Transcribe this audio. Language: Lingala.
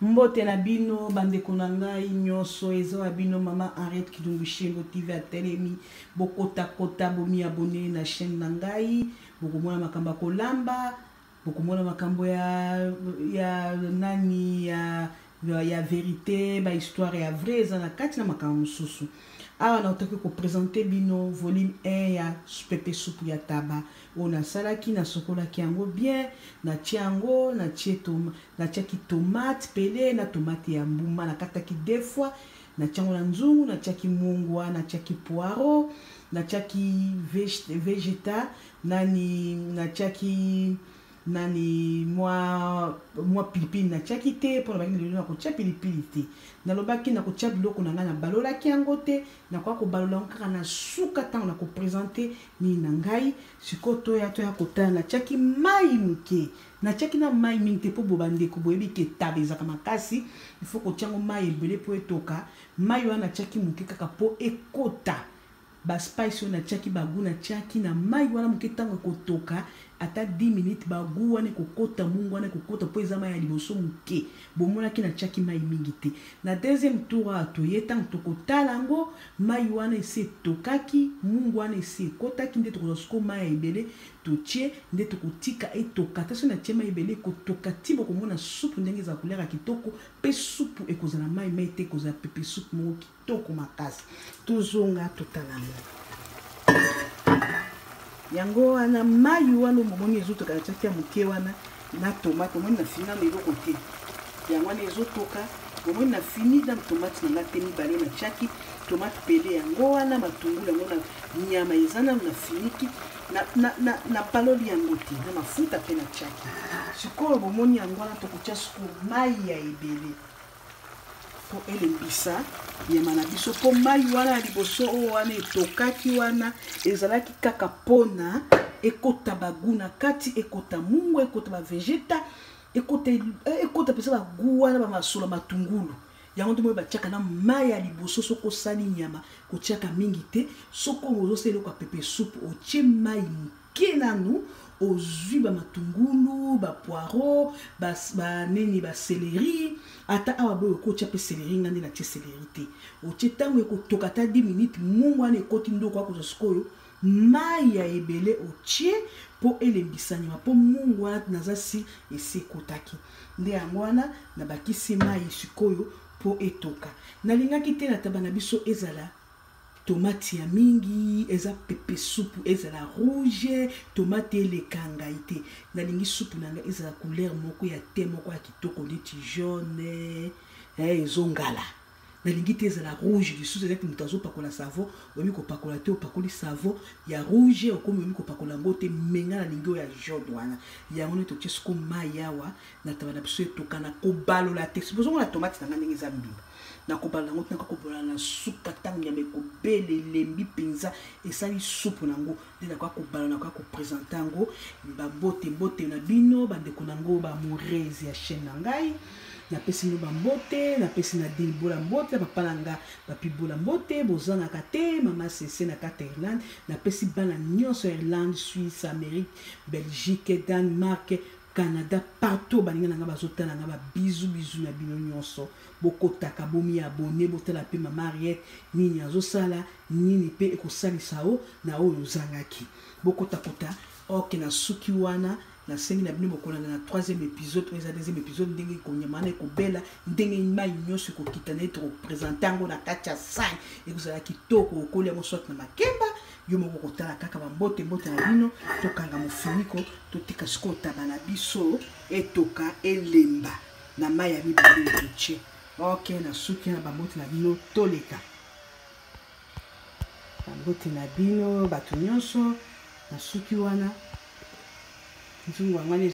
Mbote na bino bandeko na ngai nyonso, eza wa bino mama Henriette Kidungu Shengo TV atelemi. Bokota kota, bomi abonner na chaîne na ngai, bokomona makambo ya kolamba, bokomona makambo ya ya nani ya ya verite, ba histoire ya vrai eza na kati na makambo mosusu. Awa nautaki ko presenter bino volume 1 ya pepe supu ya taba oyo nasalaki, nasokolaki yango bien, natie yango, natie tom Natiaki tomate pele na tomate ya mbuma, nakataki deux fois, natia yango na nzungu, natiaki mungwa, natiaki poireau, natiaki vegeta, nani natiaki nani mwa mwa pilipili natiaki te mpo nalobaki lelo nakotia pilipili te. Nalobaki nakotia biloko na ngai, nabalolaki yango te, nakoya kobalola yango kaka na suka ntango nakopresente nini na ngai. Sikoyo toya toya kotala, natiaki mai moke. Natiaki na mayi mingi te po bo ba ndeko boyebi ke taba ezalaka makasi il faut kotia yango mayi ebele po etoka, mayi wana natiaki muke kaka po ekota ba spice oyo natiaki ba gout natiaki na mayi wana muke tango ekotoka ata 10 minutes ba gout wana ekokota mungwa wana ekokota po eza mayi ya liboso muke bomonaki natiaki mayi mingi te na deuxième tour awa toye tango tokotala yango mayi wana esi etokaki mungwa wana esi ekotaki nde tokozwa sikoyo mayi ya ebele Totie nde tokotika etoka ata soki natie mayi ebele ekotoka ti bokomona supu ndenge ezala couleur ya kitoko pe supu ekozala mayi mayi te ekozala pepe supu moko kitoko makasi. Tozonga totala yango. Yango wana mayi wana omomoni ezotoka natiaki ya moke wana na tomate omoni na fini nano eloko te yango wana ezotoka omoni na fini na tomate na nga te mibale natiaki tomate pele yango wana matungulu yango na nyama eza nano na finiki napaloli yango te na mafuta mpe natiaki sikoyo bomoni yango wana tokotia sikoyo mai ya ebele mpo elembisa nyama na biso mpo mai wana ya liboso oyo wana etokaki wana ezalaki kaka mpona ekota bagu na kati ekota mungwa ekota bavegeta ekota ekota mpenza bagu wana bamasolo matungulu yango nde moyo batiaka na mai ya liboso soki osali nyama kotiaka mingi te soki ozosala eloko ya pepe supu otie mai moke nanu ozwi bamatungulu bapoiro banini baseleri ata awa boye okotia mpe seleri nga nde natie seleri te otie ntango ekotoka ata 10 minutes mungu wana ekoti ndoko akozwa sikoyo mai ya ebele otie mpo elembisa nyama mpo mungu wana naza si esi ekotaki nde yango wana nabakisi mai sikoyo mpo etoka nalingaki te na taba na biso ezala tomate ya mingi eza pepe supu ezala rouge tomate eleka ngai te nalingi supu na ngai ezala couleur moko ya te moko ya kitoko neti jaune eh, ezongala nalingi te ezala rouge lisusu ezaki moto azopakola savon oyebi kopakola te opakoli savon ya rouge okomi oyebi kopakola yango te me ngai nalingi oyo ya jaune wana yango nde totie siko mai awa na taba na biso etoka na kobalola te bozomona tomate na ngai ndenge eza mbimba nakobala yango tina kobola na suka ntango nyama ekobela elembi mpenza esali supu na yango nde nakoya kobala nakoya kopresente yango bambote mbote na bino bandeko na yango bamourese ya chaîne na ngai napesi bino bambote napesi na dine bola mbote na papa na nga papi bola mbote bozangaka te mama sese na kati ya irlande napesi bana nyonso ya irlande suisse amérique belgique danemark canada partout baninga na nga bazotala nga babizu bizu na bino nyonso bokotaka bomi abonne botala mpe mama Ariette nini azosala nini mpe ekosalisa yo na oyo ozangaki bokotakota oke na suki wana nasengi na bino bokolanda na troisième épisode oyo eza deuxième épisode ndenge ekonyama wana ekobela ndenge mai nyonso ekokita na ye tokopresente yango na kati ya sani ekozala kitoko okolia yango soit na makemba yo moko kotala kaka bambote mbote na bino tokanga mofiniko totika sikoyo taba na biso etoka elemba na mai ya mibale totie ok na suki na bambote na bino toleka bambote na bino bato nyonso na suki wana nzungu yango wana.